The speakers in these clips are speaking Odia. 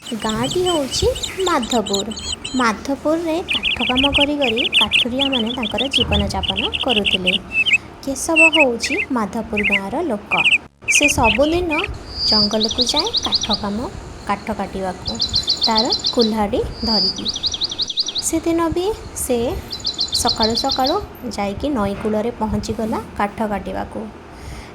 ଗାଁଟି ହେଉଛି ମାଧପୁର। ମାଧପୁରରେ କାଠ କାମ କରି କରି କାଠୁରିଆମାନେ ତାଙ୍କର ଜୀବନଯାପନ କରୁଥିଲେ। କେଶବ ହେଉଛି ମାଧପୁର ଗାଁର ଲୋକ। ସେ ସବୁଦିନ ଜଙ୍ଗଲକୁ ଯାଏ କାଠ କାମ କାଠ କାଟିବାକୁ ତାର କୁହ୍ଳାଡ଼ି ଧରିକି। ସେଦିନ ବି ସେ ସକାଳୁ ସକାଳୁ ଯାଇକି ନଈ କୂଳରେ ପହଞ୍ଚିଗଲା କାଠ କାଟିବାକୁ।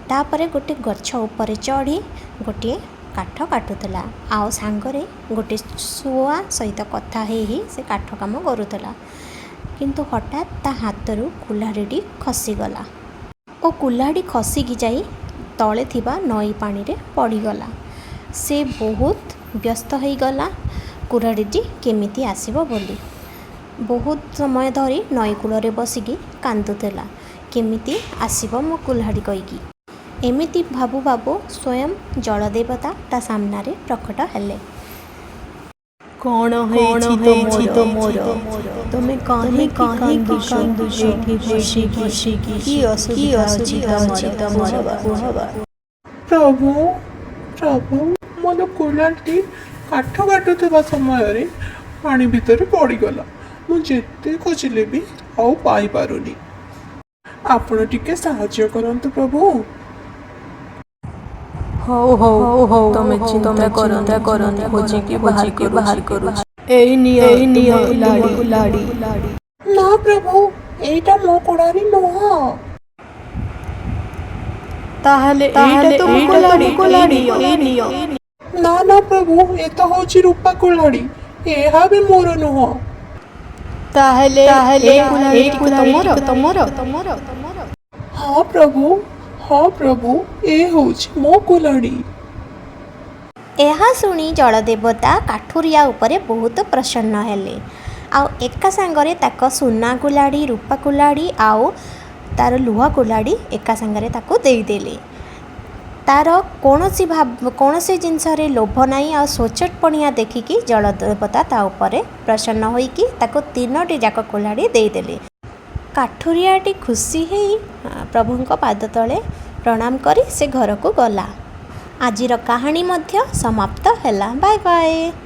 ତାପରେ ଗୋଟେ ଗଛ ଉପରେ ଚଢ଼ି ଗୋଟିଏ କାଠ କାଟୁଥିଲା ଆଉ ସାଙ୍ଗରେ ଗୋଟେ ଶୁଆ ସହିତ କଥା ହେଇ ହେଇ ସେ କାଠ କାମ କରୁଥିଲା। କିନ୍ତୁ ହଠାତ୍ ତା ହାତରୁ କୁହ୍ଳାଡ଼ିଟି ଖସିଗଲା ଓ କୁହ୍ଳାଡ଼ି ଖସିକି ଯାଇ ତଳେ ଥିବା ନଈ ପାଣିରେ ପଡ଼ିଗଲା। ସେ ବହୁତ ବ୍ୟସ୍ତ ହେଇଗଲା କୁରାଢ଼ିଟି କେମିତି ଆସିବ ବୋଲି। ବହୁତ ସମୟ ଧରି ନଈ କୂଳରେ ବସିକି କାନ୍ଦୁଥିଲା, କେମିତି ଆସିବ ମୋ କୁହ୍ଳାଡ଼ି କହିକି। ଏମିତି ଭାବୁ ଭାବୁ ସ୍ୱୟଂ ଜଳଦେବତା ତା ସାମ୍ନାରେ ପ୍ରକଟ ହେଲେ। କଣ କଣ ହେଇଛି ହେଇଛି ତମର? ତମର? ତମେ ତମେ କାହିଁକି କାହିଁକି କାନ୍ଦୁଛ କାନ୍ଦୁଛ ଏଇଠି ଏଇଠି ବସିକି? ବସିକି? କି କି ଅସୁବିଧା ଅଛି ଅସୁବିଧା ତମର ଅଛି କୁହ ତମର ବା। କୁହ ବା। ପ୍ରଭୁ, ପ୍ରଭୁ, ମୋର କୁଲାଟି କାଠ କାଟୁଥିବା ସମୟରେ ପାଣି ଭିତରେ ପଡ଼ିଗଲା। ମୁଁ ଯେତେ ଖୋଜିଲେ ବି ଆଉ ପାଇପାରୁନି। ଆପଣ ଟିକେ ସାହାଯ୍ୟ କରନ୍ତୁ ପ୍ରଭୁ। ହଉ ହଉ, ହଉ ହଉ, ତମେ ତମେ ଚିନ୍ତା ଚିନ୍ତା କରନି, କରନି, ଖୋଜିକି ବାହାର ଖୋଜିକି ବାହାର କରୁଛି। କରୁଛି। ଏଇ ନିଅ ଏଇ ତୁମ ନିଅ ତୁମ କୁହ୍ଳାଡ଼ି। କୁହ୍ଳାଡ଼ି। ନା ପ୍ରଭୁ, ଏଇଟା ମୋ କୁଡ଼ାରୀ ନୁହଁ। ତାହେଲେ ଏଇଟା ତାହେଲେ ତୁମ ଏଇଟା କୁହ୍ଳାଡ଼ି, ତୁମ ଏଇ କୁହ୍ଳାଡ଼ି, ନିଅ। ଏଇ ନିଅ। ନା ନା ପ୍ରଭୁ, ଏ ତ ହେଉଛି ରୂପା କୁହ୍ଳାଡ଼ି। ଏହା ବି ମୋର ନୁହଁ। ତାହେଲେ ତାହେଲେ ଏଇ ଏଇ କୁହ୍ଳାଡ଼ିଟିକ ତମର? କୁହ୍ଳାଡ଼ିଟିକ ତମର? ହଁ ପ୍ରଭୁ, ହଁ ପ୍ରଭୁ, ଏ ହେଉଛି ମୋ କୁହ୍ଳାଡ଼ି। ଏହା ଶୁଣି ଜଳଦେବତା କାଠୁରିଆ ଉପରେ ବହୁତ ପ୍ରସନ୍ନ ହେଲେ ଆଉ ଏକା ସାଙ୍ଗରେ ତାଙ୍କ ସୁନା କୁଲାଡ଼ି, ରୂପା କୁଲାଡ଼ି ଆଉ ତାର ଲୁହା କୁଲାଡ଼ି ଏକା ସାଙ୍ଗରେ ତାକୁ ଦେଇଦେଲେ। ତାର କୌଣସି ଜିନିଷରେ ଲୋଭ ନାହିଁ ଆଉ ସଚ୍ଚୋଟପଣିଆ ଦେଖିକି ଜଳଦେବତା ତା ଉପରେ ପ୍ରସନ୍ନ ହୋଇକି ତାକୁ ତିନୋଟି ଯାକ କୁଲାଡ଼ି ଦେଇଦେଲେ। କାଠୁରିଆଟି ଖୁସି ହେଇ ପ୍ରଭୁଙ୍କ ପାଦ ତଳେ ପ୍ରଣାମ କରି ସେ ଘରକୁ ଗଲା। ଆଜିର କାହାଣୀ ମଧ୍ୟ ସମାପ୍ତ ହେଲା। Bye bye.